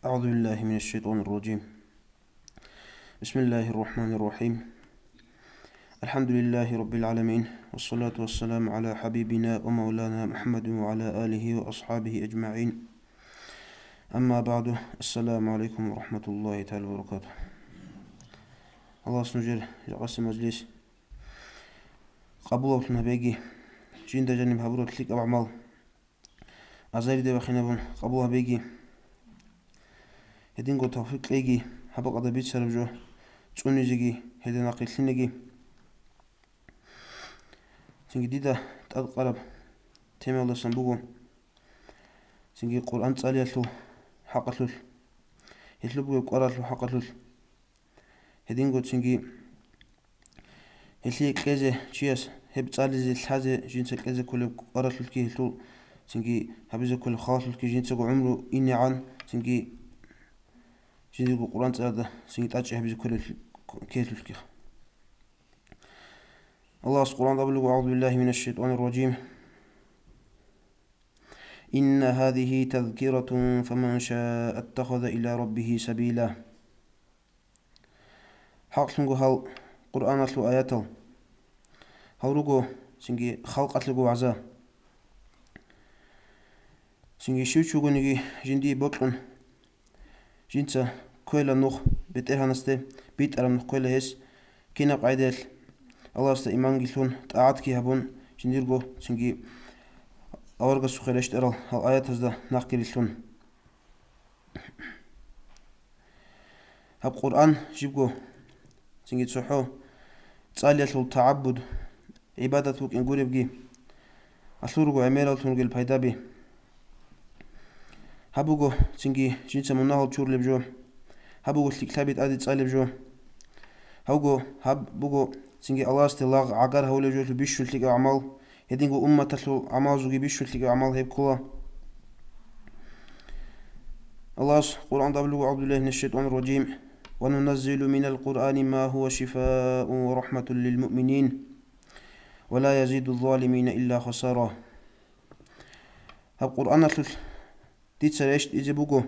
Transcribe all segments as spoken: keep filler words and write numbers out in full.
أعوذ بالله من الشيطان الرجيم. بسم الله الرحمن الرحيم. الحمد لله رب العالمين، والصلاة والسلام على حبيبنا ومولانا محمد وعلى آله وأصحابه أجمعين. أما بعد، السلام عليكم ورحمة الله تعالى وبركاته. Аллагьас нужер жакъасеб мажлис къабулавлъун гьабеги, жинда жаниб гьабураб лъикӀаб гӀамал азаридаб бахинабун къабул гьабеги, гьединго тавфикъ кьеги, гьаб бакӀалда бицараб жо цӀунизеги, гьелда нахъе лъинеги. Цинги дида тӀадкъараб темаялдасан буго, цинги Къуръан цӀалиялъул хӀакъалъулъ, гьелъул бугеб кӀваралъул хӀакъалъулъ. Гьединго цинги гьелъие кьезе чияс гьеб цӀализе лъазе жинца кьезе кколеб кӀваралъулъги гьелъул цинги гьабизе кколеб халалъулъги жинцаго гӀумру инегӀан цинги жиндирго Къуръан цӀарада цинги тӀачӀи гьабизе кколеб ккеялъулъги. Аллагьас Къуръан абулеб: أعوذ بالله من الشيطان الرجيم. إن هذه تذكرة فمن شاء اتخذ إلى ربه سبيلا. ХӀакълъунго гьал Къуръаналъул аятал. Гьал руго цинги халкъалъего вагӀза. Цинги щив чугониги жиндие бокьун, жинца кквела нух БетӀергьанасде, битӀараб нух кквела гьес, кинаб къагӀидаялъ Аллагьасда иманги лъун, тӀагӀатги гьабун, жиндирго цинги аварагасухъе рещтӀарал гьал аятазда нахъги рилълъун. Гьаб Къуръан жибго цинги цохӀо цӀалиялъул тагӀаббуд, гӀибадат букӀин гуребги, гьалъул руго гӀемераллъун ругел пайдаби. Гьаб буго цинги жинца мунагьал чурулеб жо, гьаб буго лъикӀлъаби тӀаде цӀалеб жо. Гьабго, гьаб буго цинги Аллагьасде лагъ гӀагар гьавулеб жолъул бищун лъикӀаб гӀамал, гьединго умматалъул гӀамалазулги бищун лъикӀаб гӀамал гьеб ккола. Аллагьас Къуръан абулеб: أعوذ بالله من الشيطان الرجيم. وننزل من القرآن ما هو شفاء ورحمة للمؤمنين ولا يزيد الظالمين إلا خسارا. Гьаб Къуръаналъулъ дица рещтӀизе буго.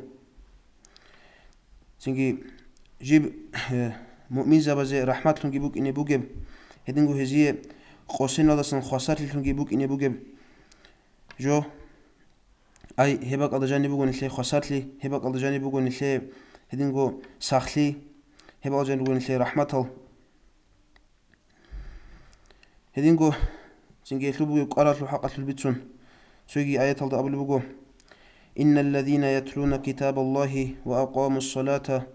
Цинги жиб, э, муъминзабазе рахӀматлъунги букӀине бугеб, гьединго гьезие къосиналдасан хвасарлъилъунги букӀине бугеб жо. Ай, гьеб бакӀалда жаниб буго нилъее хвасарлъи, гьеб бакӀалда жаниб буго нилъее гьединго сахлъи, гьеб бакӀалда жаниб буго нилъее рахӀматал. Гьединго цинги гьелъул бугеб кӀваралъул хӀакъалъулъ бицун, цоги аяталда абулеб буго: إن الذين يتلون كتاب الله وأقاموا الصلاة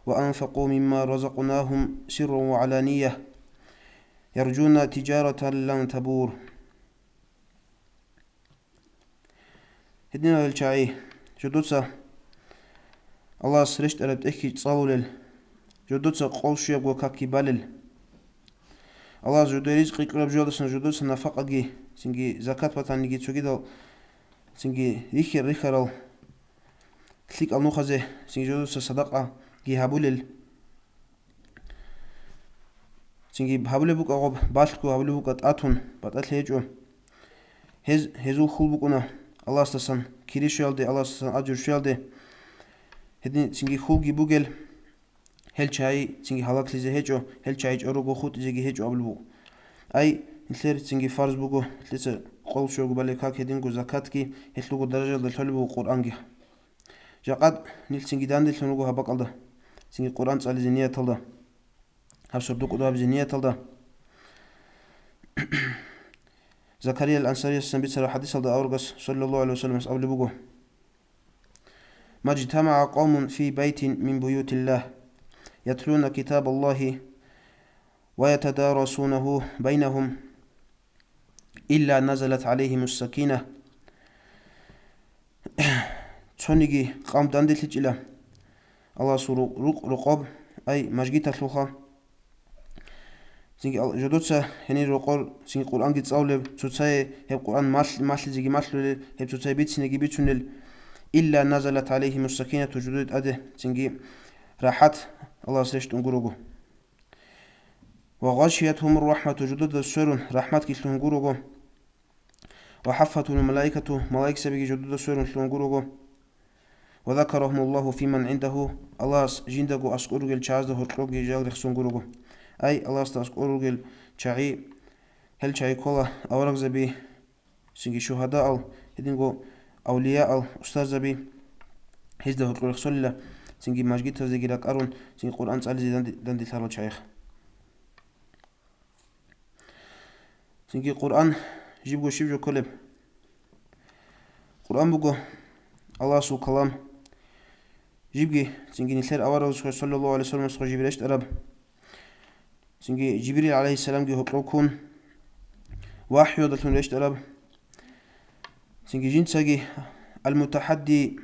وأنفقوا مما رزقناهم سرا وعلانية يرجون تجارة لن تبور. Гьединал гьел чагӀи, жодоца Аллагьас рещтӀараб тӀехьги цӀалулел, жодоца къолщуябго какги балел, Аллагьас жодое ризкъи кьураб жоялдасан жодоца нафакъаги, цинги закат батаниги цогидал, цинги рихьа-, рихьарал лъикӀал нухазе, цинги жодоца садакъаги гьабулел. Цинги гьабулеб букӀа гъоб балъго, гьабулеб букӀа тӀатун, батӀалъи гьечӀо. Гьез, гьезул хьул букӀуна Аллагьасдасан кири щвеялде, Аллагьасдасан аджир щвеялде. Гьедин цинги хьулги бугел, гьел чагӀи цинги гьалаглъизе гьечӀо, гьел чагӀи чӀорого хутӀизеги гьечӀо абулеб буго. Ай, нилъер цинги фарз буго, нилъеца къол щвего балеб как гьединго закатги, гьелъулго даражалда лъолеб буго Къуръанги. Жакъад нилъ цинги данделъун руго гьаб бакӀалда, цинги Къуръан цӀализе нияталда. Гьаб сордо кӀудо гьабизе нияталда. Закария ал-Ансариясдасан бицараб хӀадисалда аварагас, саллаллагьу гӀалайгьи ва салламас, абулеб буго: ما اجتمع قوم في بيت من بيوت الله يتلون كتاب الله ويتدارسونه بينهم إلا نزلت عليهم السكينة. Цониги къавм данделъичӀила Аллагьасул рукъ-, рукъ-, рокъоб, ай, мажгиталъулха. Цинги ал-, жодоца гьенир рокъор, цинги Къуръанги цӀалулеб, цоцае гьеб Къуръан малъ-, малъизеги малъулел, гьеб цоцае бицинеги бицунел. إلا نزلت عليهم السكينة, жодое тӀаде цинги рахӀат Аллагьас рещтӀун гурого. وغشيتهم الرحمة, жодода сверун рахӀматги лъун гурого. وحفتهم الملائكة, малаикзабиги жодода сверун лъун гурого. «Ва закарахумуллагьу фиман гӀиндагьу», Аллагьас жиндаго аскӀор ругел чагӀазда гьоркьоги жал рехсон гурого. Ай, Аллагьасда аскӀор ругел чагӀи, гьел чагӀи ккола аварагзаби, цинги шугьадаал, гьединго авлияал, устарзаби, гьезда гьоркьор рехсолила, цинги мажгитаздеги ракӀарун, цинги Къуръан цӀализе данде-, данделъарал чагӀи. Цинги Къуръан жибго щиб жо кколеб? Къуръан буго Аллагьасул калам. Жибги, цинги нилъер аварагасухъе, саллаллагьу гӀалайгьи вассаламасухъе жиб рещтӀараб. Цинги Жибрил гӀалайгьиссаламги гьоркьов ккун, вахӀйуялдалъун рещтӀараб. Цинги жинцаги, ал-мутахадди,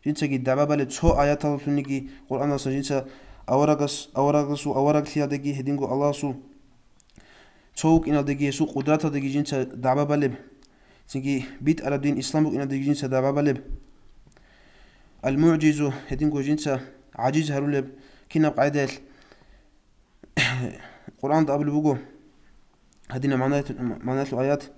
жинцаги дагӀба балеб цо аяталдалъунги Къуръаналдасан жинца аварагас, аварагасул авараглъиялдаги гьединго Аллагьасул цо вукӀиналдаги гьесул къудраталдаги жинца дагӀба балеб, цинги битӀараб дин ислам букӀиналдаги жинца дагӀба балеб, ал-мугӀжизу, гьединго жинца гӀажиз гьарулеб, кинаб къагӀидаялъ Къуръанда абулеб буго гьадинаб магӀна-, магӀналъул аят: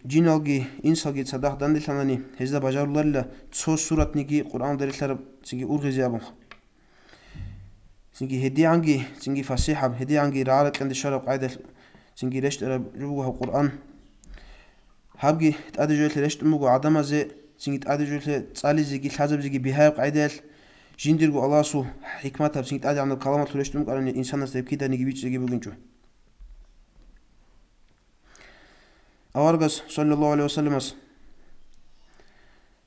«Жиналги инсалги цадахъ данделъанани, гьезда бажаруларила цо суратниги Къуръаналда релълъараб цинги ургъизе», абун. Цинги гьедигӀанги, цинги фасихӀаб, гьедигӀанги рагӀа-ракьанде щвараб къагӀидалъ цинги рещтӀараб жо буго гьаб Къуръан. Гьабги тӀаде жоялъе рещтӀун буго гӀадамазе, цинги тӀаде жоялъе цӀализеги лъазабизеги бигьаяб къагӀидаялъ, жиндирго Аллагьасул хӀикматаб, цинги тӀадегӀанаб каламалъул рещтӀун букӀарабани инсанасда гьеб киданиги бичӀчӀизеги бугинчӀо. Аварагас, саллаллагьу гӀалайгьи вассаламас,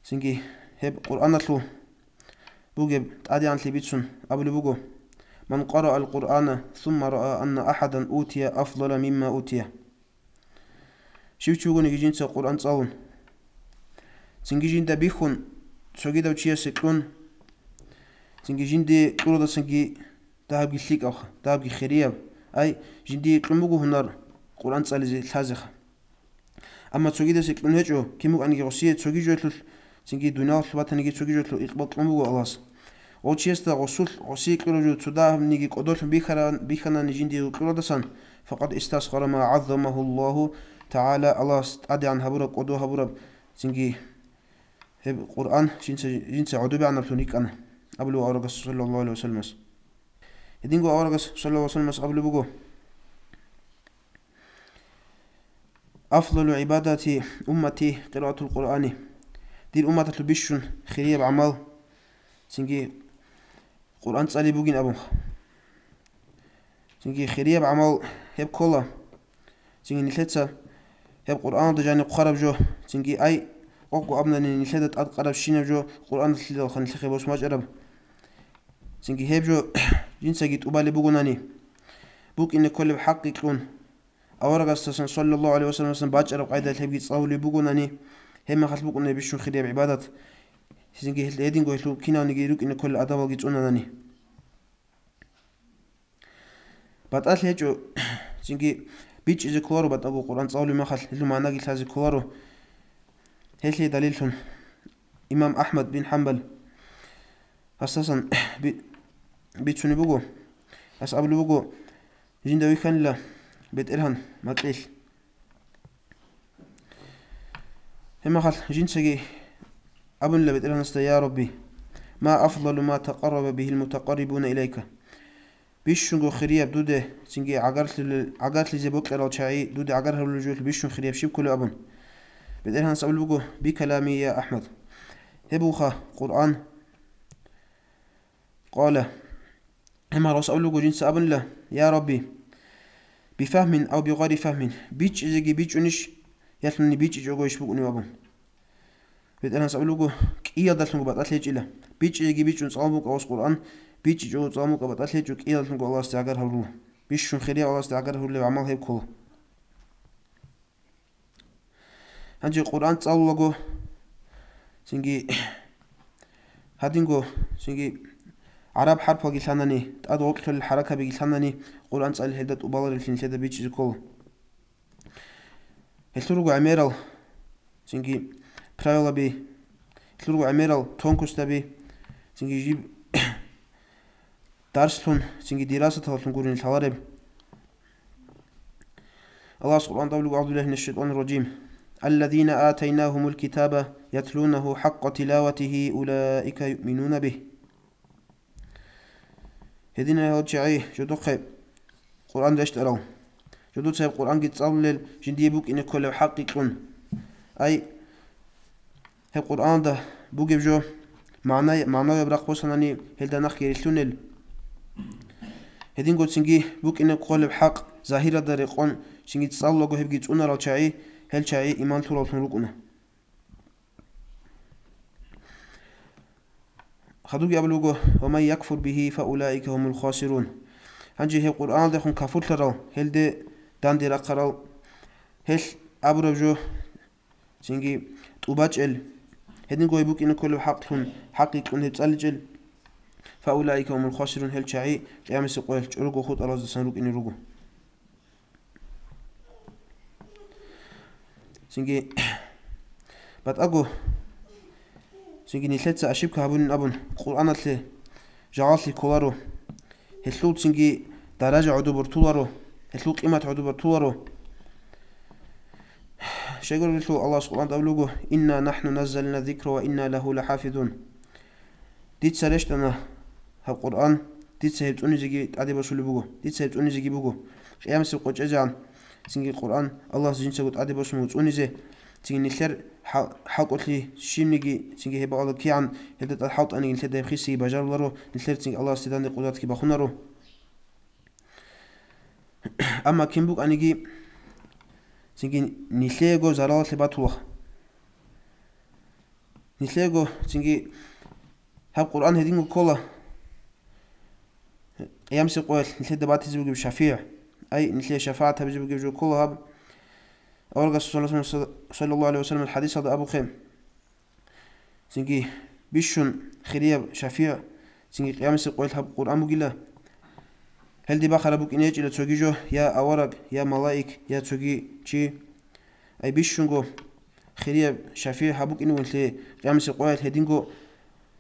цинги гьеб Къуръаналъул бугеб тӀадегӀанлъи бицун абулеб буго: «Ман къараа ал-Къуръана, сумма раа анна ахадан утия афдала мимма утия». Щив чи вугониги жинца Къуръан цӀалун, цинги жинда бихьун, цогидав чиясе кьун, цинги жиндие кьуралдасанги дагьабги лъикӀабха, дагьабги хирияб, ай, жиндие кьун буго гьунар Къуръан цӀализе лъазеха. Амма цогидасе кьун гьечӀо, кин букӀаниги гъосие цоги жоялъулъ, цинги дуниялалъул батаниги цоги жоялъул икъбал кьун буго Аллагьас. Гъов чиясда гъосулъ, гъосие кьураб жо цо дагьабниги кӀодолъун бихьаран-, бихьанани жиндие кьуралдасан, факъад истасгъара ма гӀаззамагьу Аллагьу тагӀала, Аллагьас тӀадегӀан гьабураб, кӀодо гьабураб, цинги гьеб Къуръан жинца, жинца гӀодобегӀанаблъун рикӀкӀана, абулеб аварагас, саллаллагьу гӀалайгьи вассаламас. Гьединго аварагас, саллаллагьу гӀалайгьи вассаламас, абулеб буго: «Афдалу гӀибадати уммати къираатул Къуръани». Дир умматалъул бищун хирияб гӀамал цинги Къуръан цӀали бугин абун. Цинги хирияб гӀамал гьеб ккола. Цинги нилъеца гьеб Къуръаналда жаниб хъвараб жо, цинги ай, къокъго абунани нилъеда тӀадкъарабщинаб жо Къуръаналъидалха нилъехъе босун бачӀараб. Цинги гьеб жо жинцаги тӀубалеб бугонани, букӀине кколеб хӀакъги кьун, аварагасдасан, саллаллагьу гӀалайгьи вассаламасан, бачӀараб къайдалъ гьебги цӀалулеб бугонани, гьеб мехалъ букӀуна бищун хирияб гӀибадат, цинги гьел-, гьединго гьелъул кинавниги рукӀине кколел адабалги цӀунанани. БатӀалъи гьечӀо, цинги бичӀчӀизе кколаро батӀаго Къуръан цӀалулеб мехалъ, гьелъул магӀнаги лъазе кколаро. Гьелъие далиллъун имам Ахмад бин ХӀамбал гьасдасан би-, бицунеб буго, гьас абулеб буго: «Жинда вихьанила БетӀергьан макьилъ». Гьебмехалъ жинцаги абунила БетӀергьанасда: «Я Рабби, ма афдалу ма такъарраба бигьил мутакъаррибуна илайка». Бищунго хирияб дуде, цинги гӀагарлъи-, гӀагарлъизе бокьарал чагӀи дуде гӀагар гьарулел жоялъул бищун хирияб щиб кколеб абун. БетӀергьанас абулеб буго: «Би калами, я Ахмад». Гьеб буха Къуръан. Къала. Гьебмехалъ гьас абулеб буго жинца абунила: «Я Рабби, бифагьмин ав бигъайри фагьмин, бичӀчӀизеги бичӀчӀунищ, ялъуни бичӀчӀичӀогойищ букӀунеб?» абун. БетӀергьанас абулеб буго: «КӀиялдалъунго батӀалъи гьечӀила. БичӀчӀизеги бичӀчӀун цӀалун букӀа, ос Къуръан, бичӀчӀичӀого цӀалун букӀа батӀалъи гьечӀо, кӀиялдалъунго Аллагьасде гӀагар гьарула. Бищун хирияб Аллагьасде гӀагар гьарулеб гӀамал гьеб ккола». Гьанже Къуръан цӀалулаго, цинги гьадинго, цинги гӀараб хӀарпалги лъанани, тӀад гъоркьлъулел хӀаракабиги лъанани, Къуръан цӀалил гьелда тӀубаларевлъи нилъеда бичӀчӀизе ккола. Гьелъул руго гӀемерал, цинги правилаби, гьелъул руго гӀемерал тонкостаби, цинги жиб дарслъун, цинги дирасаталлъун гурони лъалареб. Аллагьас Къуръанда абулеб: «Аузу биллахи минаш шайтанир ражим. Аллазина атайнагьумул китаба يتلونه حق تلاوته أولئك يؤمنون به. Гьединал чагӀи жодухъе Къуръан рещтӀарал, жодуца гьеб Къуръанги цӀалулел жиндие букӀине кколеб хӀакъ кьун. Ай, гьеб Къуръаналда бугеб жо, магӀна-, магӀнаяб рахъ босанани, гьелда нахъги рилълъунел. Гьединго цинги букӀине кколеб хӀакъ загьиралда рекъон, цинги цӀалулаго гьебги цӀунарал чагӀи, гьел чагӀи иман лъураллъун рукӀуна. Хадубги абулеб буго: «Ва ман якфур бигьи, фа улаика гьумул хасирун». Гьанже гьеб Къуръаналдехун кафурлъарал, гьелде данде рахъарал, гьелъ абураб жо, цинги тӀубачӀел, гьединго гьеб букӀине кколеб хӀакълъун, хӀакъ кьун гьеб цӀаличӀел, «фа улаика гьумул хасирун», гьел чагӀи Къиямасеб къоялъ чӀорого хутӀаралдасан рукӀине руго. Цинги батӀаго, цинги нилъеца ошибка гьабунин абун, Къуръаналъе жагьаллъи кколаро, гьелъул цинги даража гӀодобе ртуларо, гьелъул къимат гӀодобе ртуларо. Щайгурелъул Аллагьас Къуръан абулеб буго: «Инна нахну наззална зикра ва инна лаху лахӀафизун». Дица рещтӀана гьаб Къуръан, дица гьеб цӀунизеги тӀаде босулеб буго, дица гьеб цӀунизеги буго. Къиямасеб къо чӀезегӀан, цинги Къуръан Аллагьас жинцаго тӀаде босун буго цӀунизе, цинги нилъер хӀал-, хӀалкӀолъи щибниги, цинги гьеб бакӀалда кигӀан гьелда тӀад хӀалтӀаниги нилъеда гьеб хисиги бажаруларо, нилъер цинги Аллагьасде данде къудратги бахунаро. Амма кин букӀаниги, цинги нилъеего заралалъе батулаха. Нилъеего цинги гьаб Къуръан гьединго ккола, Къиямасеб къоялъ нилъеда батизе бугеб шафигӀ, ай, нилъее шафагӀат гьабизе бугеб жо ккола гьаб. Аварагас саллаллагьу гӀалайгьи ва салламасул хӀадисалда абухъе, цинги бищун хирияб шафигӀ, цинги Къиямасеб къоялъ гьаб Къуръан бугила. Гьелде бахараб букӀине гьечӀила цоги жо, я авараг, я малаик, я цоги чи. Ай бищунго хирияб шафигӀ гьаб букӀине вугелъе Къиямасеб къоялъ гьединго,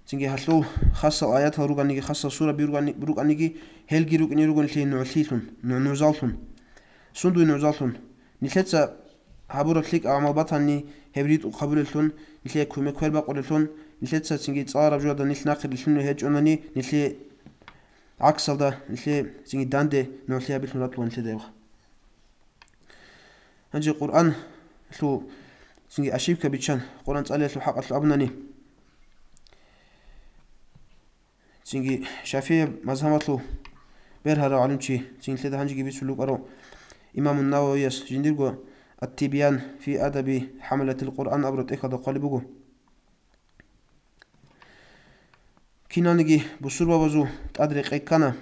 цинги гьалъул хасал аятал руганиги, хасал сураби ругани-, рукӀаниги, гьелги рукӀине ругонлъи нугӀлъилъун, нугӀнузаллъун. Сундуй нугӀзаллъун? Нилъеца гьабураб лъикӀаб гӀамал батани, гьеб ритӀухъ гьабулеллъун, нилъее кумек квербакъулеллъун, нилъеца цинги цӀалараб жоялда нилъ нахъе рилълъунел гьечӀонани, нилъее гӀаксалда, нилъее цинги данде нугӀлъи гьабилъун ратула нилъеда гьеб. Гьанже Къуръаналъул цинги ошибка биччан, Къуръан цӀалиялъул хӀакъалъулъ абунани. Цинги шафигӀи мазгьабалъул бергьарав гӀалимчи, цинги лъеда гьанжеги бицун рукӀарав Имамун Нававияс жиндирго «Ат-Тибян фи адаби хӀамалатил Къуръан» абураб тӀехьалда хъвалеб буго: Киналниги бусурбабазул тӀад рекъей ккана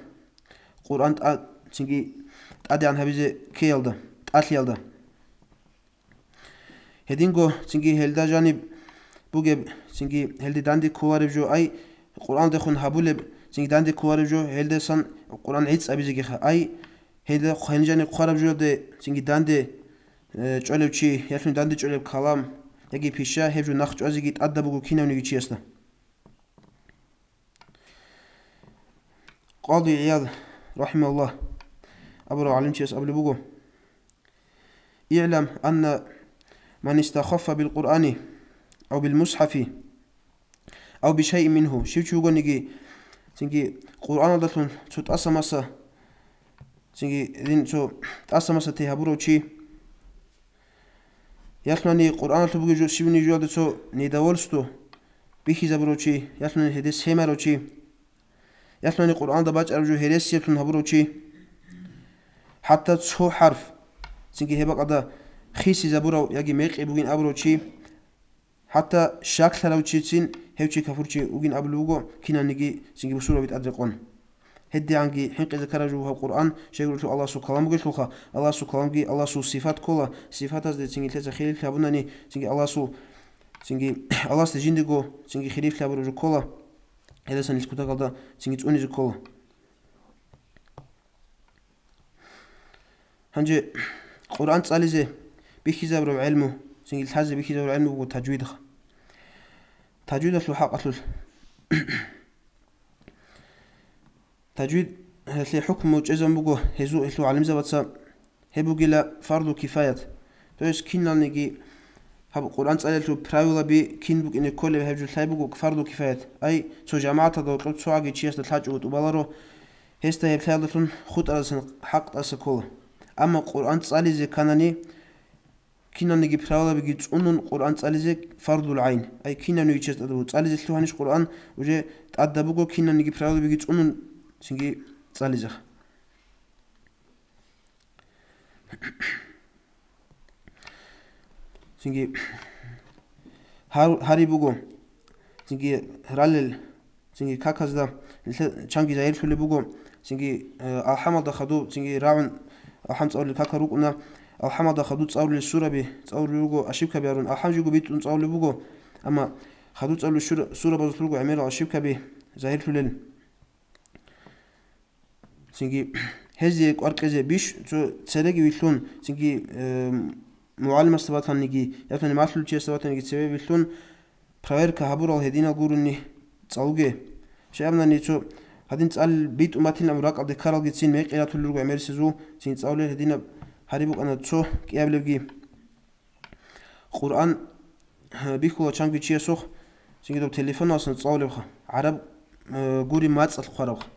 Къуръан тӀа-, цинги тӀадегӀан гьабизе ккеялда, тӀалъиялда. Гьединго цинги гьелда жаниб бугеб, цинги гьелде данде кколареб жо, ай, Къуръандехун гьабулеб, цинги данде кколареб жо, гьелдасан Къуръан гӀицӀабизегиха, ай, гьелда хъ-, гьел жаниб хъвараб жоялде цинги данде, э, чӀолев чи, ялъун данде чӀолеб калам, яги пиша, гьеб жо нахъ чӀвазеги тӀадаб буго кинавниги чиясда. Къади ГӀияд, рахӀимагьуллагь, абурав гӀалимчияс абулеб буго: «ИгӀлам анна ман истахаффа бил Къуръани ав бил мусхӀафи ав бишайин мингьу», щив чи вугониги, цинги Къуръаналдалъун цо тӀаса-маса, цинги дин цо тӀаса-маса те гьабурав чи, ялъунани Къуръаналъуб бугеб жо щибни жоялда цо недовольство бихьизабурав чи, ялъунани гьедес гьемарав чи, ялъунани Къуръаналда бачӀараб жо гьересияблъун гьабурав чи, хӀатта цо хӀарф, цинги гьеб бакӀалда хисизабурав яги мекъи бугин абурав чи, хӀатта щаклъарав чицин гьев чи кафурчи вугин абулеб буго киналниги цинги бусурбаби тӀад рекъон. ГьедигӀанги хӀинкъизе ккараб жо буго гьаб Къуръан, щайгурелъул Аллагьасул калам бугелъулха, Аллагьасул каламги Аллагьасул сифат ккола, сифатазде цинги лъеца хилиплъи гьабунани, цинги Аллагьасул, цинги Аллагьасде жиндего цинги хилиплъи гьабураб жо ккола, гьелдасан нилъ кутакалда цинги цӀунизе ккола. Гьанже Къуръан цӀализе бихьизабураб гӀелму, цинги лъазе бихьизабураб гӀелму буго тажвидха. Тажвидалъул хӀакъалъулъ. Тажвид, гьелъе хӀукму чӀезабун буго гьезул, гьелъул гӀалимзабаца, гьеб бугила фарду кифаят, то есть киналниги Гьаб Къуръан цӀалиялъул правилаби кин букӀине кколеб гьеб жо лъай буго фарду кифаят. Ай, цо жамагӀаталда гьоркьоб цогӀаги чиясда лъачӀого тӀубаларо, гьесда гьеб лъаялдалъун хутӀаразин хӀакъ тӀаса ккола. Амма Къуръан цӀализе кканани, киналниги правилабиги цӀунун Къуръан цӀализе фардул гӀайн. Ай, кинавниги чияс тӀадабу цӀализе лъугьанищ Къуръан, уже тӀадаб буго киналниги правилабиги цӀунун цинги цӀализеха. Цинги гьар-, гьариб буго, цинги ралел, цинги каказда нилъе-, чанги загьирлъулеб буго, цинги, э, алхӀамалда хадуб, цинги рагӀун алхӀам цӀалулел какал рукӀуна, алхӀамалда хадуб цӀалулел сураби цӀалулел руго, ошибкаби гьарун, алхӀам жиго битӀун цӀалулеб буго, амма хадуб цӀалулел сура-, сурабазулъ руго гӀемерал ошибкаби загьирлъулел. Цинги гьезие кӀвар кьезе бищ-, цо цереги вилълъун, цинги, э, мугӀалимасда батаниги, ясани малъулев чиясда батаниги цеве вилълъун, проверка гьабурал гьединал гурони цӀалуге. Щай абунани цо гьадин цӀалил битӀун батилан абун ракӀалде ккаралгицин мекъи ратулел руго гӀемерисезул, цин цӀалулел гьединаб гьари букӀана цо кӀиабилебги. Къуръан, э, бихьула чанги чиясухъ, цинги доб телефоналъан цӀалулебха, гӀараб, э, гури мацӀалъ хъварабха.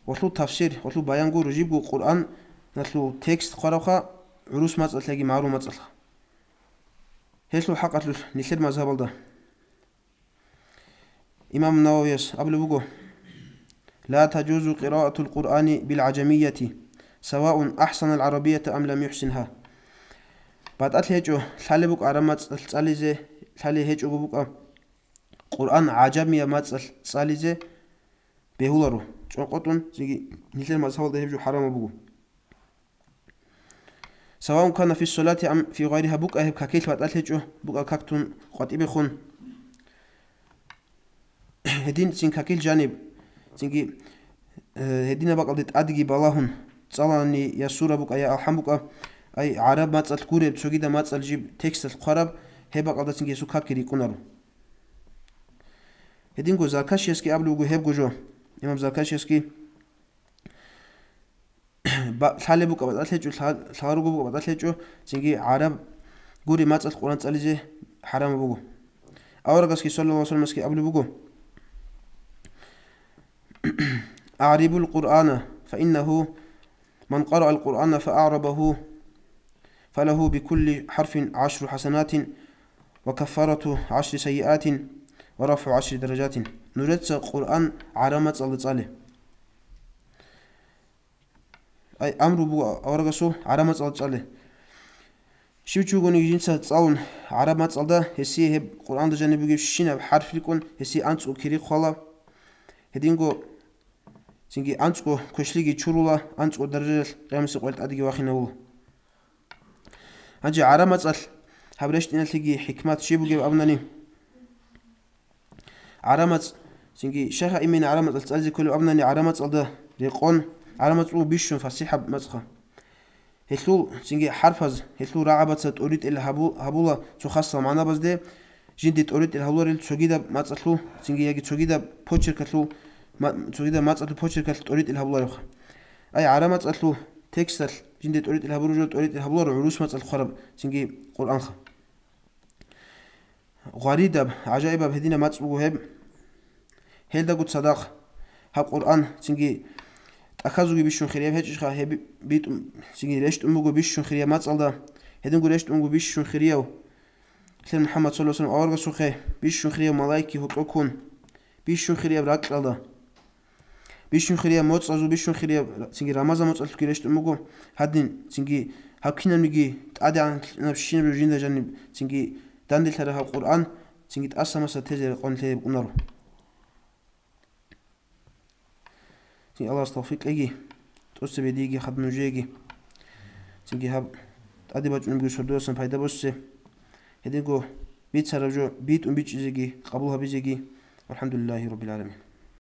Гъолъул тафсир, гъолъул баян гуро, жибго Къуръаналъул текст хъварабха, гӀурус мацӀалъ яги магӀарул мацӀалъха. Гьелъул хӀакъалъулъ нилъер мазгьабалда. Имам Нававияс абулеб буго: «Ла тажузу къираатул Къуръани бил гӀажамияти, саваун ахӀсанал гӀарабията ам лам юхӀсинха». БатӀалъи гьечӀо, лъалеб букӀа гӀараб мацӀалъ цӀализе, лъалеб гьечӀого букӀа Къуръан гӀажамияб мацӀалъ цӀализе бегьуларо, чӀонкъотӀун, цинги нилъер мазгьабалда гьеб жо хӀарамаб буго. Саваун кана фи салати ам фи гъайриха, букӀа гьеб какилъ батӀалъ гьечӀо, букӀа как тун къватӀибехун. Гьедин цин какилъ жаниб, цинги, э, гьединаб бакӀалде тӀадеги балагьун, цӀалани я сура букӀа, я алхӀам букӀа, ай, гӀараб мацӀалъ гуреб, цогидаб мацӀалъ жиб тексталъ хъвараб, гьеб бакӀалда цинги гьесул какги рикӀкӀунаро. Гьединго Заркашиясги абулеб буго гьебго жо. Имам Заркашиясги ба-, лъалеб букӀа батӀалъ гьечӀо, лъа-, лъаларого букӀа батӀалъ гьечӀо, цинги гӀараб гури мацӀалъ Къуръан цӀализе хӀарамаб буго. Аварагасги саллаллагьу гӀалайгьи вассалламасги абулеб буго: «АгӀрибул Къуръана, фа иннагьу ман къараал Къуръана фа агӀрабагьу, фалагьу бикулли хӀарфин гӀашру хӀасанатин ва каффарату гӀашри сайиатин ва рафгӀу гӀашри даражатин». Нужеца Къуръан гӀараб мацӀалда цӀале. Ай, амру буго аварагасул гӀараб мацӀалда цӀале. Щив чи вугониги жинца цӀалун гӀараб мацӀалда, гьесие гьеб Къуръанда жаниб бугебщинаб хӀарф рикӀкӀун, гьесие анцӀго кири хъвала. Гьединго цинги анцӀго квешлъиги чурула, анцӀго даражаялъ Къиямасеб къоялъ тӀадеги вахинавула. Гьанже гӀараб мацӀалъ гьаб рещтӀиналъеги хӀикмат щиб бугеб абунани, гӀараб мацӀ, цинги щайха имина гӀараб мацӀалъ цӀализе кколеб абунани, гӀараб мацӀалда рекъон, гӀараб мацӀ буго бищун фасихӀаб мацӀха. Гьелъул цинги хӀарфаз, гьелъул рагӀабаца тӀоритӀел гьабу-, гьабула цо хасал магӀнабазде, жинде тӀоритӀел гьабуларел цогидаб мацӀалъул, цинги яги цогидаб почеркалъул, ма-, цогидаб мацӀалъул почеркалъ тӀоритӀел гьабуларевха. Ай, гӀараб мацӀалъул тексталъ жинде тӀоритӀел гьабураб жо тӀоритӀел гьабуларо гӀурус мацӀалъ хъвараб цинги Къуръанха. Гъваридаб, гӀажаибаб гьединаб мацӀ буго гьеб. Гьелдаго цадахъ гьаб Къуръан цинги тӀахьазулги бищун хирияб гьечӀищха, гьеб битӀун, цинги рещтӀун буго бищун хирияб мацӀалда, гьединго рещтӀун буго бищун хирияв лъел МухӀаммад саллаллагьу гӀалайгьи вассаллам аварагасухъе, бищун хирияб малаикги гьоркьоб ккун, бищун хирияб ракьалда. Бищун хирияб моцӀазул бищун хирияб, цинги Рамазан моцӀалъулги рещтӀун буго гьадин, цинги гьаб кинабниги тӀадегӀанабщинаб жо жинда жаниб, цинги данделъараб гьаб Къуръан, цинги тӀаса-маса тезе рекъон лъей букӀунаро. Цинги Аллагьас тавфикъ кьеги, тӀоцебе диеги хадуб нужееги. Цинги гьаб тӀаде бачӀунебги сордоясан пайда боссе, гьединго бицараб жо битӀун бичӀчӀизеги, къабул гьабизеги. ВалхӀамдулиллагьи раббил гӀаламин.